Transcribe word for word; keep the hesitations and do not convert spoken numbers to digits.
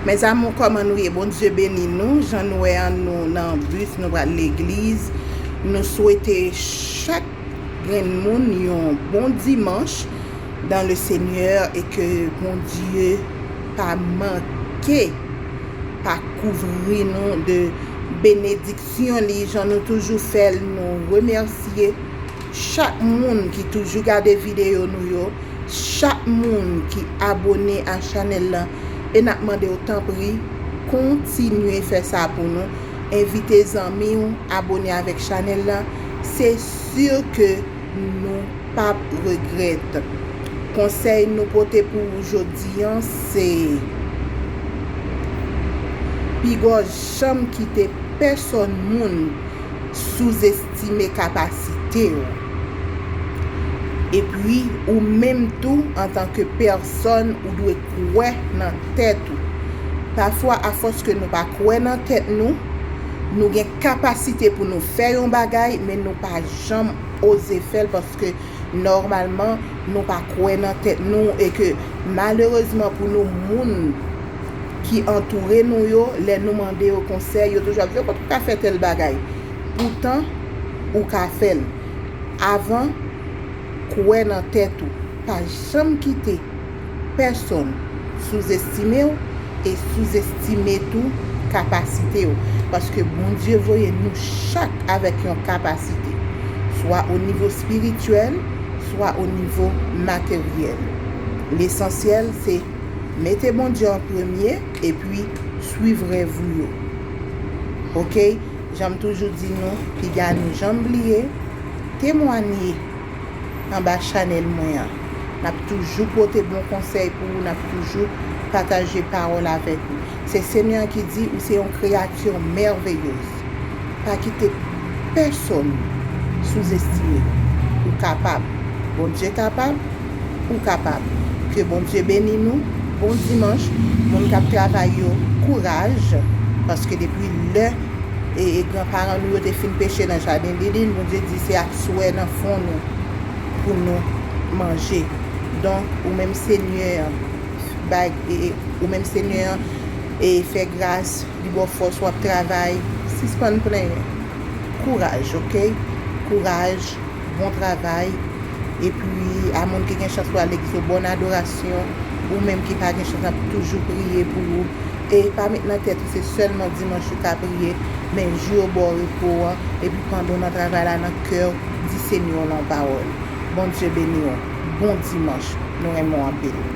Mes amours, kòman nou ye? Bondye beni nou. Jan nou wè an, nou nan bis, nou pral legliz. Nou swete chak grenn moun yon bon dimanch dans le Seigneur e ke Bondye pa manke pa kouvri nou de benediksyon li, jan nou toujou fè l. Nou remèsye chak moun ki toujou gade videyo nou yo, chak moun ki abone a chanèl lan, e n ap mande w tanpri kontinye fè sa pou nou. Envite zanmi w abone avèk chanèl lan. Se si ke nou p ap regrèt. Konsèy nou pote pou ou jodi an se, pigò janm kite pèsòn moun souzestime kapasite w. Epi, ou menm tou, antanke pèsòn, ou dwe kwè nan tèt ou. Pafwa, afòs ke nou pa kwè nan tèt nou, nou gen kapasite pou nou fè yon bagay, men nou pa janm oze fè l paske nòmalman, nou pa kwè nan tèt nou e ke malerezman pou nou, moun ki antoure nou yo, lè nou mande yo konsèy, yo toujou ap di, "Yo, kote w ka fè tèl bagay?" Poutan, ou ka fè l. Avan, kwè nan tèt ou. Pa janm kite pèsòn souzestime w e souzestime tou kapasite w. Paske Bondye voye nou chak avèk yon kapasite, swa o nivo espirityèl, swa o nivo materyèl. Lesansyèl, se mete Bondye an premye epi swiv rèv ou yo. Oke? Jan m toujou di nou, piga nou janm bliye, temwanye anba chanèl mwen an. N ap toujou pote bon konsèy pou ou, n ap toujou pataje pawòl avèk ou. Se Senyè an ki di, ou se yon kreyati mèveyez. Pa kite pèsòn souzestime w. Ou kapab. Bondye kapab, ou kapab. Ke Bondye beni nou. Bon dimanch. Moun k ap travay yo, kouraj. Paske depi lè e, e granparan nou yo te fin peche nan jaden Deden, Bondye di se ak swè nan fwon nou pou nou manje. Donk, ou menm Senyè an, bay, e, e, ou menm Senyè an, e fè gras, li ba w fòs, w ap travay, sispann plenyen. Kouraj, oke? Kouraj, bon travay. Epi, a moun ki gen chans pou al legliz yo, bòn adorasyon. Ou menm ki pa gen chans, n ap toujou priye pou ou. E pa met nan tèt ou se sèlman dimanch ou ka priye, men jou yo ba w repo an, epi pandan w nan travay la, nan kè w, di Senyè w lan pawòl. Bondye beni w. Bon dimanch. Nou renmen w anpil.